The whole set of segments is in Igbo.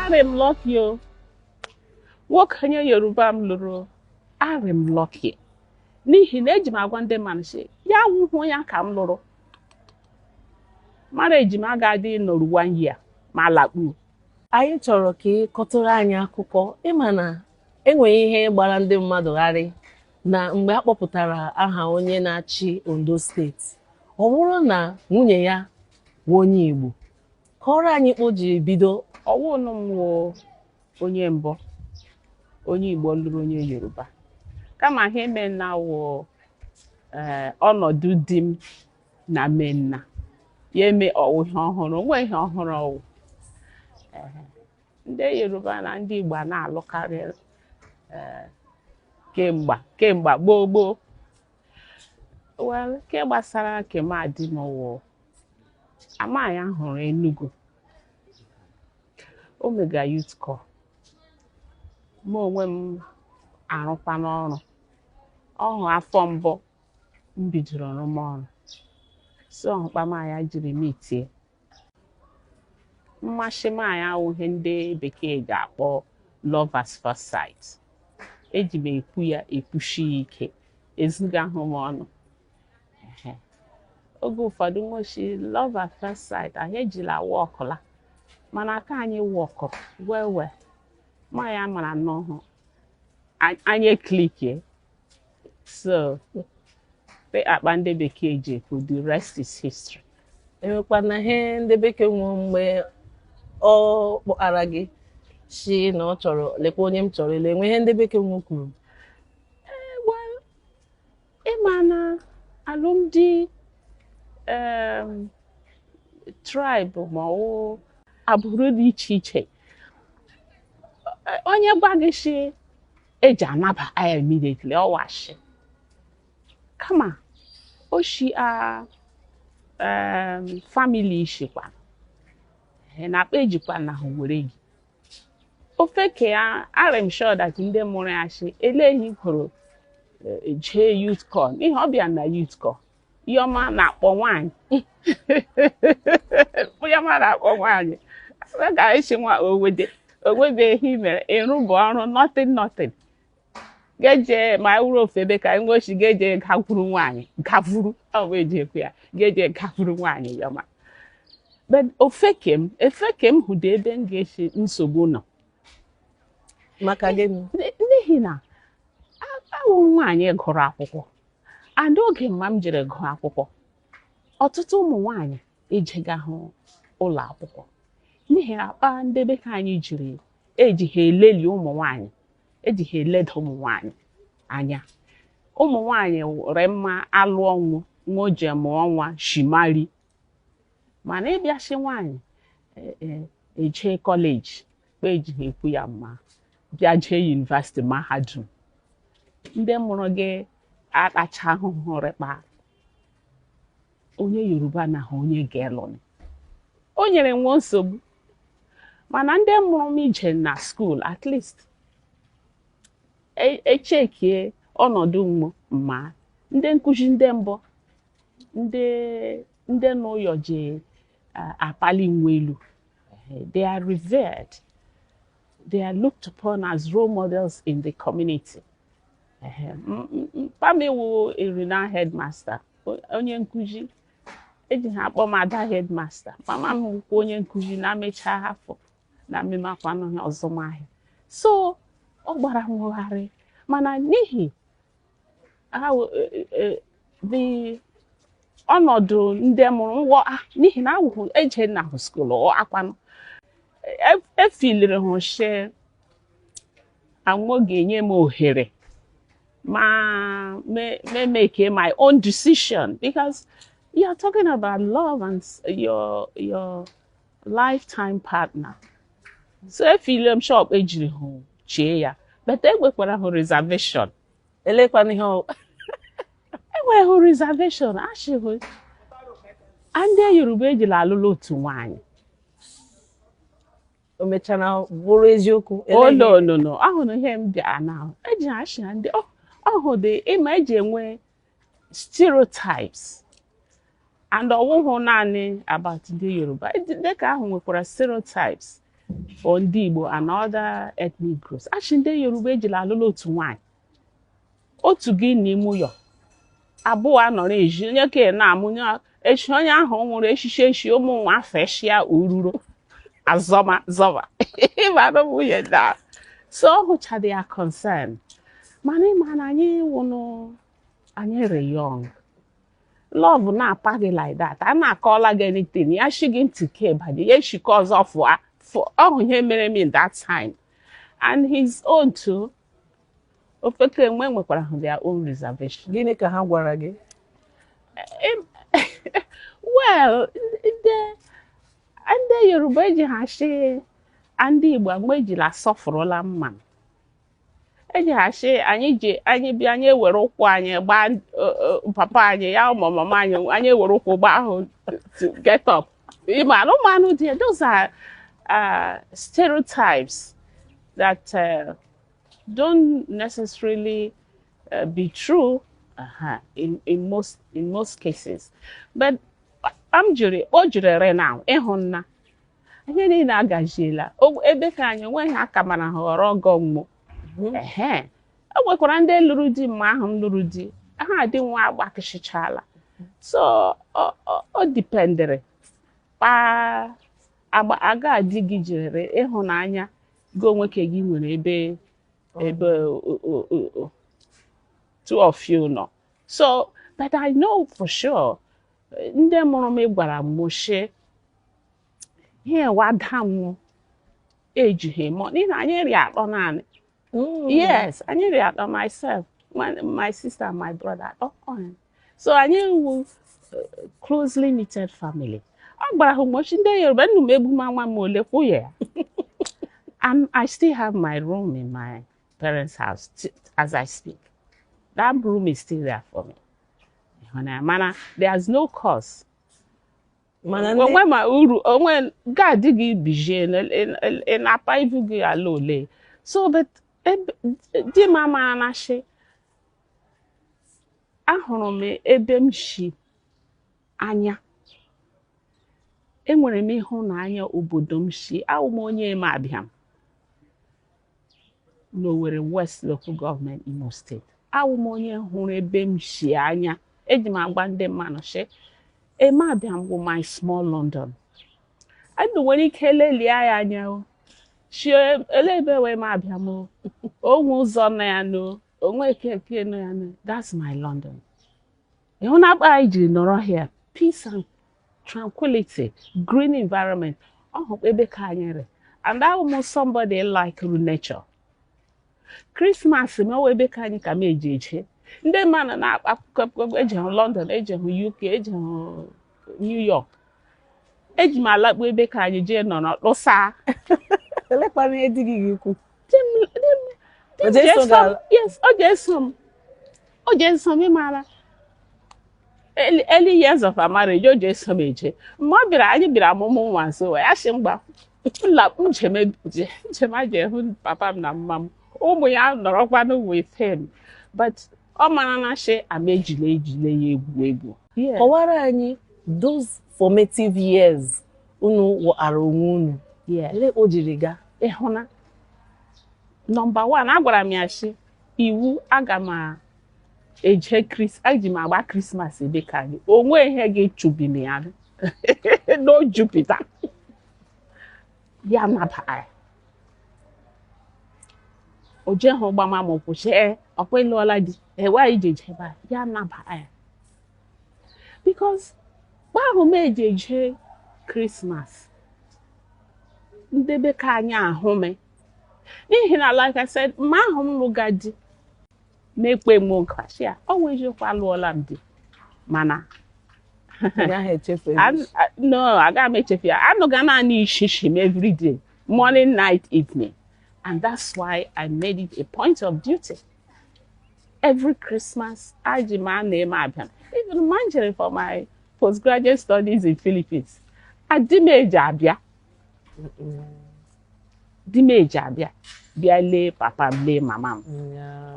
Arị m lucky o. Nwoke onye Yoruba m lụrụ, arị m lucky, n'ihi na eji m agwa ndị mmadụ sị ya wụhụ ya ka m lụrụ, marriage m agaghị nọrụ one year ma lakpuo. Anyị chọrọ ka ị kọtụrụ anyị akụkọ ịma na enweghị ihe gbara ndị mmadụ gharị na mgbe a kpọpụtara aha onye na-achị Ondo Steeti, ọ bụrụ na nwunye ya bụ onye Igbo. Kọrọ anyị kpo jiri bido. Ọwụnụ m wụ onye mbụ onye Igbo lụrụ onye Yoruba, kama ihe mena wụ ọnọdụ di m na menna ya eme ọwụ ihe ọhụrụ, onwe ihe ọhụrụ ọwụ. Ndị Yoruba na ndị Igbo a na-alụkarị kemgbe kemgbe gboo gboo. Well, nke gbasara nke m adị m wụ amaghị hụrụ Enugu Omega Youth Corps. Mụ onwe m arụkwa n'ọrụ ọhụ afọ mbụ m bidoro ọrụmọrụ, so ọhụkpamaya jiri m itie mmasị m anya awụ ihe ndị bekee ga-akpọ love at first sight. Eji m ekwu ya ekwushi ya ike, ezughị ahụ m ọnụ. Ehe. Oge ụfọdụ nwochi love at first sight anyị ejila wọkụla, mana aka anyị wọkụrụ well well. Ma ya mara nnọọ anyị eklikie, so pe akpa ndị bekee ji ekwu, the rest is history. Enwekwana ihe ndị bekee nwụọ mgbe ọ kpọkara gị shi na ọ chọrọ, lekwa onye m chọrọ ele, enwe ihe ndị bekee nwụọ kwuru? Well, ịma na alụmdi tribe ma ọ wụ agbụrụ dị iche iche, onye gwa gị shi eji anaba ya immediately, ọ washi kama o shi a family ishikwa na akpa ejikwa na ha were gị ofe ke ya. I'm sure that ndị mụrụ ya shi eleghị kwuru jee youth corps, n'ihi ọ bịa na youth corps. Ihe ọma na-akpọ nwaanyị, ihe ọma na-akpọ nwaanyị asị ka esi nwa owede onwebe ihe i mere ịrụbụ ọrụ, nothing nothing, geje ma wuru ofu ebe ka nwe ochi geje gakwuru nwaanyị, gavuru ọ bụ eji ekwu ya, geje gakwuru nwaanyị yọma. But ofeke m, efeke m hụdo ebe m ga-esi nsogbu nọ. Maka gịnị? N'ihi na awụ nwaanyị gụrụ akwụkwọ, and oge mma m jere gụọ akwụkwọ, ọtụtụ ụmụ nwaanyị ejegahụ ụlọ akwụkwọ n'ihi na akpa ndebe ka anyị jiri eji ha eleli ụmụ nwaanyị, eji ha eleda ụmụ nwaanyị anya. Ụmụ nwaanyị were mma alụ ọnwụ nwa o ji mụọ nwa shimari, mana ịbịachi nwaanyị eje kọleji kpa eji ha ekwu ya mma, bịa jee yunivasiti, mahadum, ndị mụrụ gị akpacha ahụhụ rịkpa onye Yoruba na ha onye ga-elụ o nyere nwa nsogbu. Mana ndị mụrụ m ije na school, at least echekie ọnọdụ mgbu ma ndị nkụzi ndị mbụ ndị n'ụyọ ji akpali nwa elu. They are revered, they are looked upon as role models in the community. Pami wụ a renowned headmaster, onye nkụzi eji ha akpọ m ada headmaster. Mama m wụkwa onye nkụzi na mechaa afọ na mmemakwanụ ọzụmahịa, so ọ gbara nwogharị. Mana n'ihi the ọnọdụ ndị mụrụ ngwọ, n'ihi na awụhụ eje na hụ school akwanụ efiliri hụ shi anwụ ga-enye m ohere ma me make my own decision, because you are talking about love and your lifetime partner. So efile m shop ejiri hụ chie ya, but enwekwara hụ reservation. Elekwana ihe ọ Enwere hụ reservation ashịhụ ndị Yoruba ejila alụlụ otu nwaanyị. O mechara bụrụ eziokwu? Oh, no, no, no, ahụrụ ihe m bịa na eji ashị ha ndị ọhụ dị ịma eji enwe stereotypes, and ọwụhụ naanị about ndị Yoruba dịka ahụ nwekwara stereotypes. Or ndị Igbo and other ethnic groups, achị ndị Yoruba ejila alụla otu nwaanyị, otu gị n'ime ụyọ abụọ anọrọ ezi onye ka na-amụ echi, onye ahụ nwụrụ echichi echi ụmụ nwa afọ eshia ururo azọma zọba ịmara nwunye na so ọ hụchara ya concern. Mana ịma na anyị wụnụ, anyị re young, love na-apa gị like that, a na-akọọla gị anything, ya shi gị ntị ka ịbanye ya eshikọ ọzọ fụa. Ọhụ ihe mere m in that time, and his own too. Ofeke enwe nwekwara ha their own reservation. Gịnị ka ha gwara gị? Well, ndị Yoruba eji ha shi ndị Igbo mgbe ejila asọfụrụla mma, eji ha shi anyị ji anyị bịa, anyị ewere ụkwụ anyị gbaa papa anyị ya, ụmụ mama anyị, anyị ewere ụkwụ gbaa ahụ to get up. Ịma anụmanụ dị, those are stereotypes that don't necessarily be true in most cases. But am jiri o jirere now ịhụ nna ihe niile agaziela ebe ka anyị enweghị aka mara ha ghọrọ ọgọ mmụọ. Ehe, e nwekwara ndị lụrụ di mgbe ahụ m lụrụ di, ha dị nwa agbakịchichala. So ọ dependịrị kpa agba aga di gị jirere ịhụnanya gị onwe ka gị nwere ebe ebe two of you nọ. So, but I know for sure ndị mụrụ m gwara m moshie ihe wada m ejighị mọ n'ihi na anyị rị atọ naanị. Yes, anyị rị atọ, myself, my sister and my brother atọ. So anyị wu closely knitted family. Ọ gbara ha ụbọchị ndị Yoruba nnu m egbu m nwa m ole kwụ ya. And I still have my room in my parents' house as I speak. That room is still there for me. Mana there's no cause. Onwe ma uru onwe ga-adị gị bijie ị na-apa ibu gị ala ole. So, but di m amara na shi ahụrụ m ebe m shi anya, enwere m ịhụnanya obodo m shi. Awụ m onye eme Abịam n'Owerri West Local Government, Imo State. Awụ m onye hụrụ ebe m shi anya. Eji m agwa ndị mmadụ shi eme Abịam bụ my small London. Anyị nwere ike lelie ya anya o shi ele ebe wee m Abịam o onwe ụzọ nọ ya no onwe keke nọ ya no. That's my London. Ịhụ na akpa anyị jiri nọrọ here, peace and tranquility, green environment, ọ hụkwa ebe ka anyị rị. And awụ m somebody like nature. Christmas mewe ebe ka anyị ka m eji eje. Ndị mmadụ na-akpa akụkọ eji hụ London, eji hụ UK, eji hụ New York. Eji m alakpu ebe ka anyị jee nọrọ lụsa. Elekwana ihe di gị ga-ekwu. Di m yes, ọ ga-eso m, ọ ga-eso m. Ịmara early years of our marriage, o ji eso m eje. Mgbe ọ bịara, anyị bịara amụmụ nwa nso ya sị mgba njem njem a ji hụ papa m na mma m, ụmụ ya nọrọkwanụ with him. But ọ mara na shi ama ejile ejile ya egwu egwu. Kọwara anyị those formative years unu wara onwe unu. Ele o jiri gaa? Ịhụna number one, agwara m ya shi iwu aga m eje Chris, eji m agba Christmas ebe ka anyị onwe ihe ga-echubi m ya no Jupiter ya nabara ya. O jehụ gbama m ụkwụ shi ee ọkwa ịlụọla di ewe anyị ji eje ebe a ya nabara ya, because mgbe ahụ m eji eje Christmas ndebe ka anyị ahụ m, n'ihi na like I said, mgbe ahụ m lụga di na-ekpe m nkwa shi ya ọ wụ eziokwu alụọla m di, mana no, agaghị m echefu ya. Anụga naanị ishishi m every day, morning, night, evening. And that's why I made it a point of duty every Christmas aji m ana eme Abịam. Even manjere for my postgraduate studies in Philippines, adị m eji abịa, di m eji abịa bịa lee papa m, lee mama m.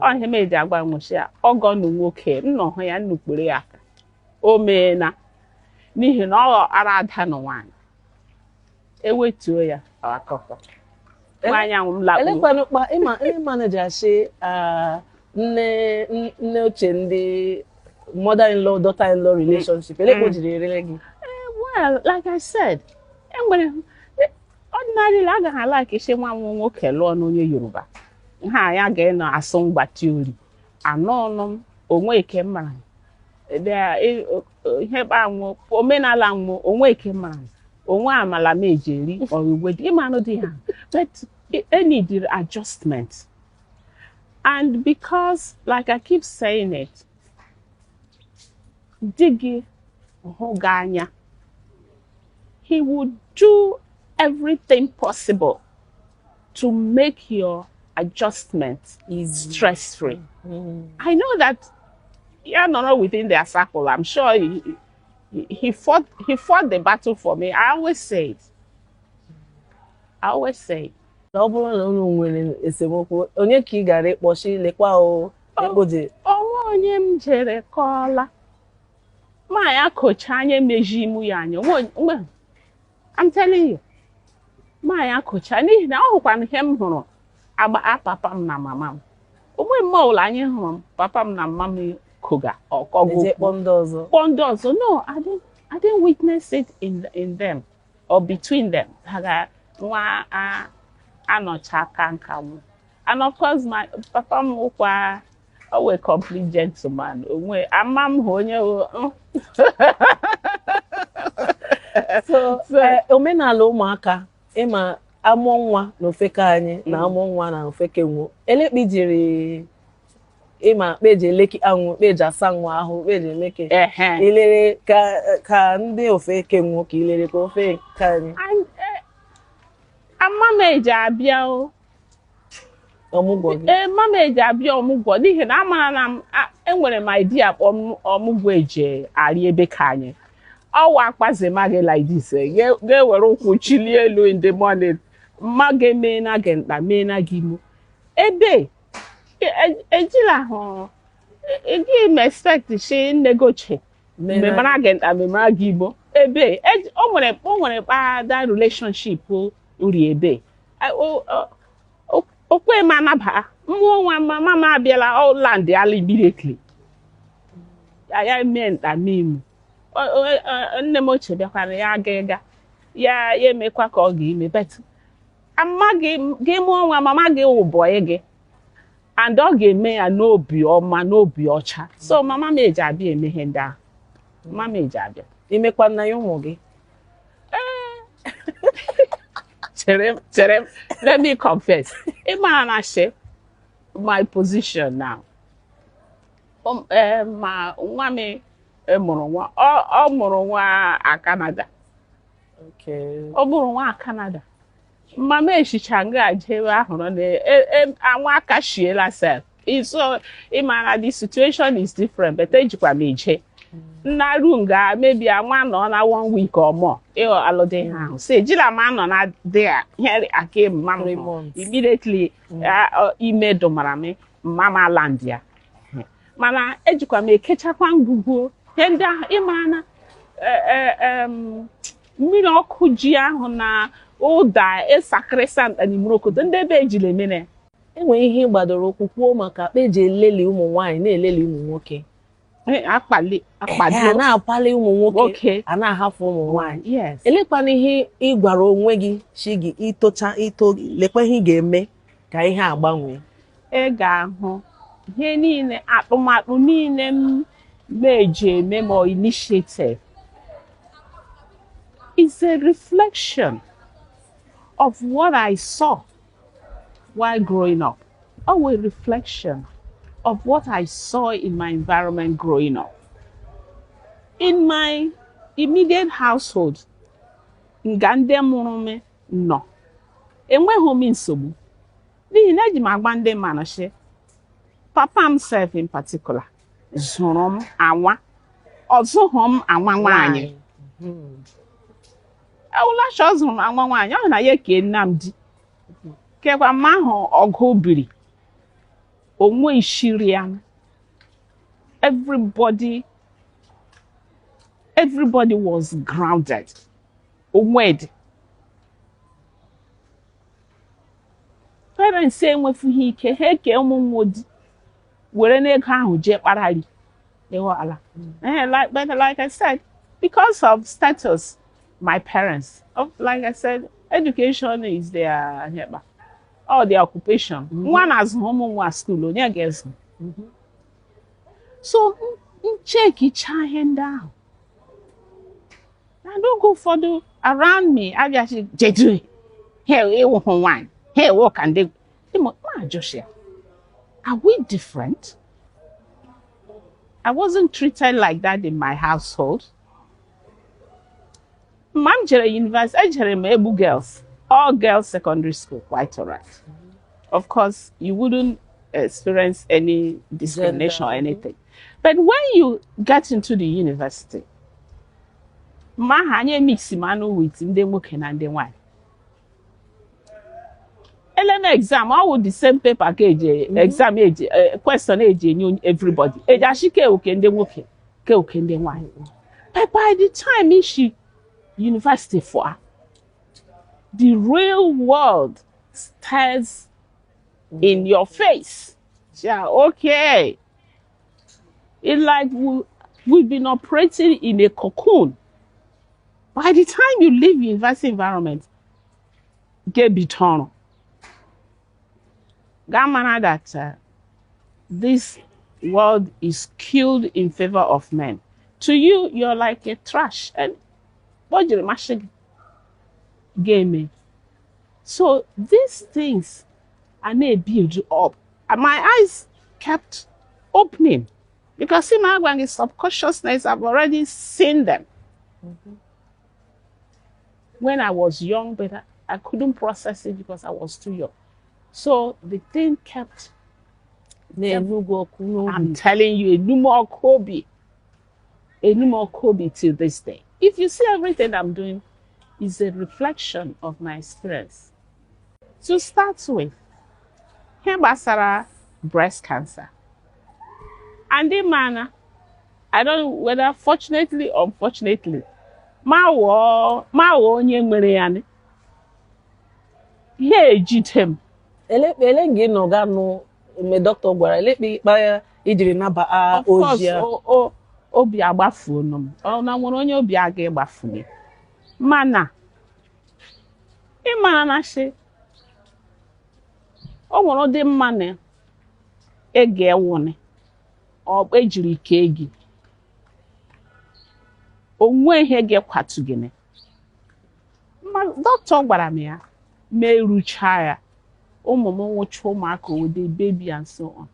Ọ ihe m eji agwa nwụchi ya ọgọ nụ nwoke nnọ hụ ya nnukpere ya aka o meena, n'ihi na ọ ara ada nụ nwaanyị ewetuo ya Akụkọ nwaanyị ahụ m lakpuru. Elekwanụ kpa ịma ịma na ji asị nne nne ochie, ndị mother in law, daughter in law relationship, elekwa o jiri erere gị? Well, like I said, enwere ordinarily agaghị ala ka isi nwa m nwoke lụọ n'onye Yoruba. Ha ya ga-enọ asụ mgbati ori anọ ọnụ m onwe eke mara ihe kpa nwụ omenala nwụ onwe eke mara onwe amala m eji eri ọrụgwe ịmanụ dị ha, but it needed adjustment. And because, like I keep saying it, di gị hụ gị anya, he would do everything possible to make your adjustment easy, stress-free. I know that yeah, not within their circle. I'm sure he fought the battle for me. I always say it. I always say it. Na ọ bụrụ na unu nwere esemokwu, onye ka ị gara ịkpọchi lekwa o ekpoje? Ọnwa onye m jere kọọla ma ya kocha anya emeji imu ya anya. I'm telling you, ma ya kocha, n'ihi na ọ hụkwana ihe m hụrụ agba papa m na mama m. Onwe mgbe ọbụla anyị hụrụ m papa m na mama m koga ọkọgụ eje kpọọ ndị ọzọ. Kpọọ ndị ọzọ. No, I didn't witness it in them or between them. Ha ga nwa anọcha aka nka nwụ. And of course my papa m wụkwa o wee complete gentleman. Onwe ama m hụ onye wụ So omenala ụmụaka, ịma amụọ nwa na ofeke anyị na amụọ nwa na ofeke nwo elekpi jiri ịma kpeji eleki anwụ, kpeji asa nwa ahụ, kpeji emeke ilere ka ndị ofeke nwo ka ilere ka ofe ka anyị? And ama m eji abịa o. Ọmụgwọ gị. Ee, mama eji abịa ọmụgwọ, n'ihi na amara na m enwere m idea ọmụgwọ eji arị ebe ka anyị ọwa akpazima gị like this, ga-ewere ụkwụ chilie elu in the morning, mma ga-eme na gị nta mee na gị imo ebe ejila hụ gị m expect shi nne gị ochie memara gị nta memara gị igbo ebe o nwere kpa relationship uri ebe okwe m anaba mmụọ nwa mama m abịala ọ land ala immediately ya mee nta mee imo. Nne m ochie bịakwara ya aga ịga ya ya emekwa ka ọ ga-ime, but ama gị gị mụọ nwa mama gị wụ boy gị and ọ ga-eme ya n'obi ọma, n'obi ọcha. So mama m eji abịa eme ihe ndị ahụ, mama m eji abịa. Imekwa nna ya ụmụ gị? Chere m, chere m, let me confess. Ị mara na she my position now, ma nwa m mụrụ nwa, ọ mụrụ nwa a Canada. Ọ mụrụ nwa a Canada, mama echicha nga jewe ahụrụ na anwa aka shiela sef. So ị mara the situation is different, but ejikwa m eje nnaru nga maybe anwa nọ na one week or more ịghọ alụdị ha ahụ so ejila m anọ na there here aka mma m Three hụ. months. Immediately ime dụmara m mama land ya, mana ejikwa m ekechakwa ngwugwu ihe ndị ahụ. Ịmara na mmiri ọkụ ji ahụ na ụda ịsakịrịsa n'imrokoto ndị ebe ejila emere. Enwere ihe ị gbadoro ụkwụ kwuo maka kpeji eleli ụmụ nwaanyị na-eleli ụmụ nwoke. Akpali a akpado na-akpali ụmụ nwoke, nwoke, a na-ahafụ ụmụ nwaanyị. Yes. Elekwana ihe ị gwara onwe gị chi gị itocha ito, lekwa ihe ị ga-eme ka ihe a gbanwee. Ị ga-ahụ ihe niile, atụmatụ niile m na-eji eme ma initiative is a reflection of what I saw while growing up, or a reflection of what I saw in my environment growing up. In my immediate household, nga ndị mụrụ m nọ, enweghị m nsogbu n'ihi na eji m agba ndị mmanụ shi papa m sef in particular zụrụ m anwa, ọ zụghị m anwa nwaanyị. Ewulacha ọ zụrụ m anwa nwaanyị, ọ na ya ekee Nnamdi kekwa mma ahụ ọgụ biri onwe ishiri ya. Everybody was grounded onwe dị. Parents enwefughị ike ha eke ụmụ nwa di were n'ego ahụ jee kparari ịghọala. Like, but like I said, because of status, my parents, of, like I said, education is their or their occupation. Nwa na-azụ ụmụ nwa school, onye ga-ezụ. So nchekicha ihe ndị ahụ. And oge ụfọdụ around me, abịachi jedu ha ịwụhụ nwaanyị, ha ewu ka ndị ma ajụsịa. Are we different? I wasn't treated like that in my household. Mgbe m jere university, ejere m Egbu Girls, all girls secondary school, quite all right. Of course, you wouldn't experience any discrimination or anything. But when you get into the university, mgbe ahụ anyị mix manụ with ndị nwoke na ndị nwanyị. Elena exam, ọ wụ the same paper ka eji exam eji question eji enye everybody. Eji achị ke oke ndị nwoke, ke oke ndị nwanyị. But by the time ishi university for the real world stares in your face. Yeah, okay. It's like we've been operating in a cocoon. By the time you leave university environment, get bitano. Gamana that this world is skewed in favor of men. To you, you're like a trash. And what do you game? So these things are not build up. And my eyes kept opening because see, my subconsciousness, I've already seen them. When I was young, but I couldn't process it because I was too young. So the thing kept. I'm telling you, Enumo Kobe. Enumo Kobe till this day. If you see everything I'm doing, is a reflection of my experience. To start with, here gbasara breast cancer. And the manner, I don't know whether fortunately or unfortunately, ma wụọ onye nwere ya ni. Ihe ejide m. Ele gị nọ ga nụ mgbe dọkịta gwara elekpe ikpe ya ijiri naba oji ya. Obi agbafuo m. Ọ na nwere onye obi aga ịgbafune. Mana ịmara na sị o nwere ụdị mmanụ ege ewuni ọ ejiri kee gị onwe ihe ga-ekwatu gị. Ma dọkịta gwara m ya ma erucha ya ụmụ m nwụcha ụmụaka ode baby and so on.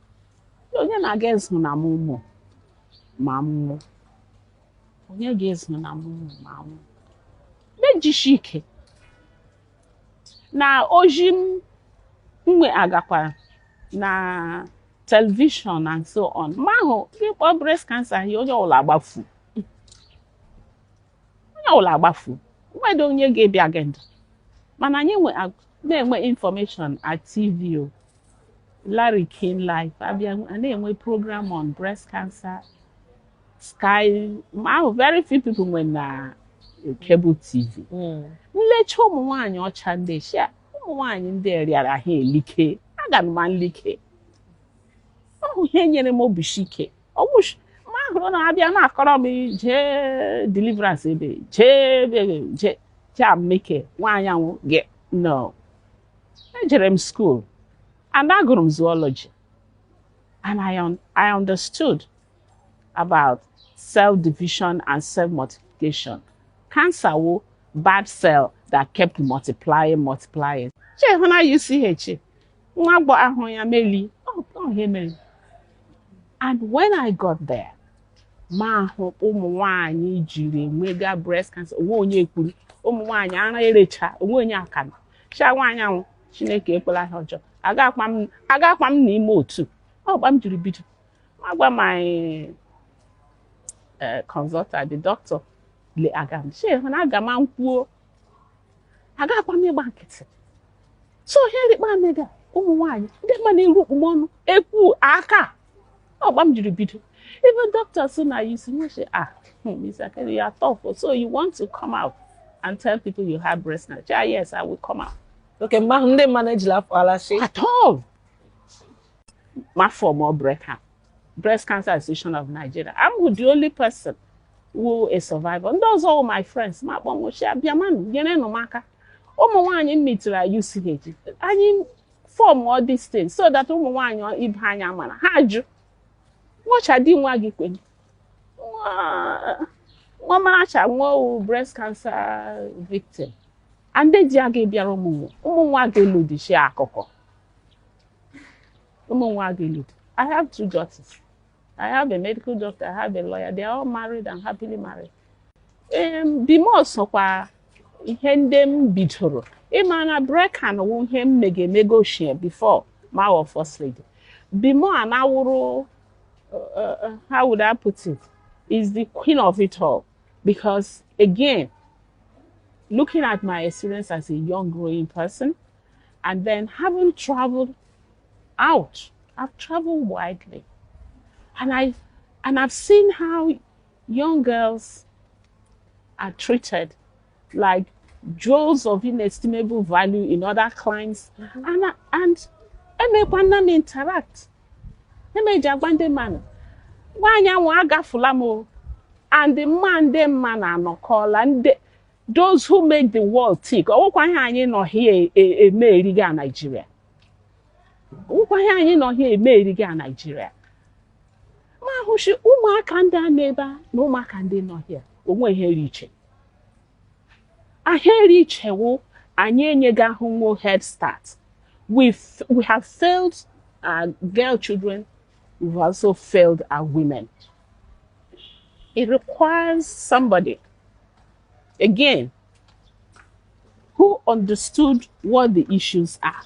Onye na-aga ịzụ na m ụmụ ma mmụ onye ga-ezụ na m ụmụ ma mmụ mejisi ike na oji m mgbe agakwara na television and so on. Ma ahụ ịkpọ breast cancer ya onye ọbụla agbafu. Onye ọbụla agbafu. Nwere onye ga-ebịa gị ndụ. Mana anyị na-enwe information at TV o. Larry King Live abịa a na-enwe program on breast cancer. Sky ma ahụ very few people nwe na cable TV. Nlecha ụmụ nwaanyị ọcha ndị shia ụmụ nwaanyị ndị rịara ha elike aga m ma nlike ọ ihe nyere m obi ike ma hụrụ na abịa na-akọrọ m jee deliverance ebe jee ebe jee jee meke nwaanyị ahụ gị no. Ejere m school and agụrụ m zoology and I understood about cell division and cell multiplication. Cancer wo bad cell that kept multiplying. Che hụ na UCH nwa agbọ ahụ ya meli ọ ihe mere. And when I got there, ma hụ ụmụ nwanyị jiri nwega breast cancer onwe onye kwuru ụmụ nwanyị ara erecha onwe onye aka cha nwaanyị ahụ Chineke ekwela ihe ọjọọ agakwa m n'ime otu ọgba m jiri bido ma gwa my consultant, the doctor, le aga m che hụ na aga m nkwuo agakwa m ịgba nkịtị. So ihe rikpa mega ụmụ nwanyị ndị mma na-eru okpomọnụ ekwu aka ọgba m jiri bido. Even doctors so na you see ah Mr. Kelly, you are tough, so you want to come out and tell people you have breast cancer. Yes, I will come out. Oke mgbe ahụ ndị mmadụ ejila afọ alachi. At all. Ma form or Breast Cancer Association of Nigeria. I'm the only person who a survivor. Ndị ọzọ wụ my friends. Ma kpọọ m ochie abịa manụ nyerenụ m aka. Ụmụ nwaanyị m meetiri at UCH. Anyị form all these things so that ụmụ nwaanyị ibe anyị amara ha jụ. Nwocha di nwa gị kwe. Nwa maracha nwa owu breast cancer victim. And ndị di ya gị bịara ụmụ nwa gị lụdichi akụkọ. Ụmụ nwa gị lụdi. I have two daughters. I have a medical doctor, I have a lawyer. They are all married and happily married. Bimo sokwa ihe ndị m bidoro. Ịma na Brecan wụ ihe m mege emego ochie before ma wụ first lady. Bimo anawụrụ, how would I put it, is the queen of it all. Because again, looking at my experience as a young growing person, and then having traveled out, I've traveled widely. And I've seen how young girls are treated like jewels of inestimable value in other climes. And emekwana m interact. Emeji agwa ndị mmadụ, nwaanyị ahụ agafula m o. And the mma ndị mma na-anọkọla ndị those who make the world tick. Ọwụkwa ihe anyị nọ here eme eriga Nigeria. Ọwụkwa ihe anyị nọ here eme eriga Nigeria. Ma ahụchi ụmụaka ndị a n'ebe a na ụmụaka ndị nọ here onwe ihe eri iche. Ahịa eri iche wụ anyị enyega ahụ nwo head start. We have failed our girl children. We've also failed our women. It requires somebody, again, who understood what the issues are.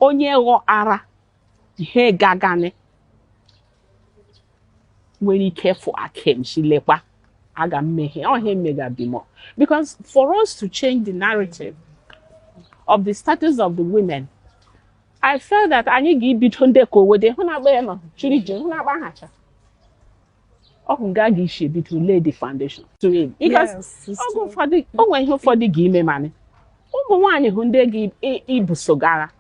Onye ghọtara ihe gagani nwere ike fụ akemchi lekwa aga mmehie ọhịa mmega bimo. Because for us to change the narrative of the status of the women, I felt that anyị ga-ebido ndị ka owede hụ na akpa ya nọ chiri ije hụ na akpa hacha ọ bụ nga ga-esi ebido lay the foundation to it, because Yes, it's oge true. Ụfọdụ o nwere ihe ụfọdụ ga-ime manị ụmụ nwaanyị hụ ndị ga-ibuso gara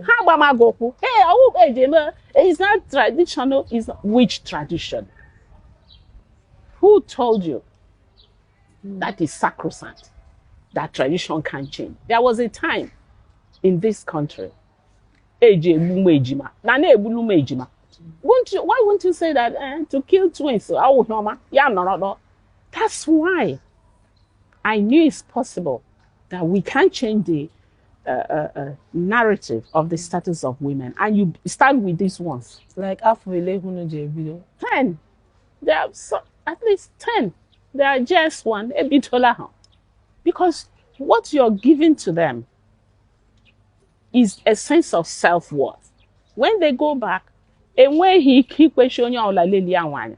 ha agbamaghị ụkwụ. Hey, ọwụ eji eme, it's not traditional. It's not. Which tradition? Who told you that is sacrosanct, that tradition can change? There was a time in this country eji egbu ụmụ ejima na na-egbulu ụmụ ejima. Won't you, why won't you say that to kill twins awụghị ọma ya nọrọ dọ? That's why I knew it's possible that we can change the narrative of the status of women. And you start with these ones. Like afọ ole unu ji ebido? 10. There are so, at least 10. There are just one. Ebidola ha. Because what you're giving to them is a sense of self-worth. When they go back, enweghị ike ikwechi onye ọbụla lelie ahụ anya.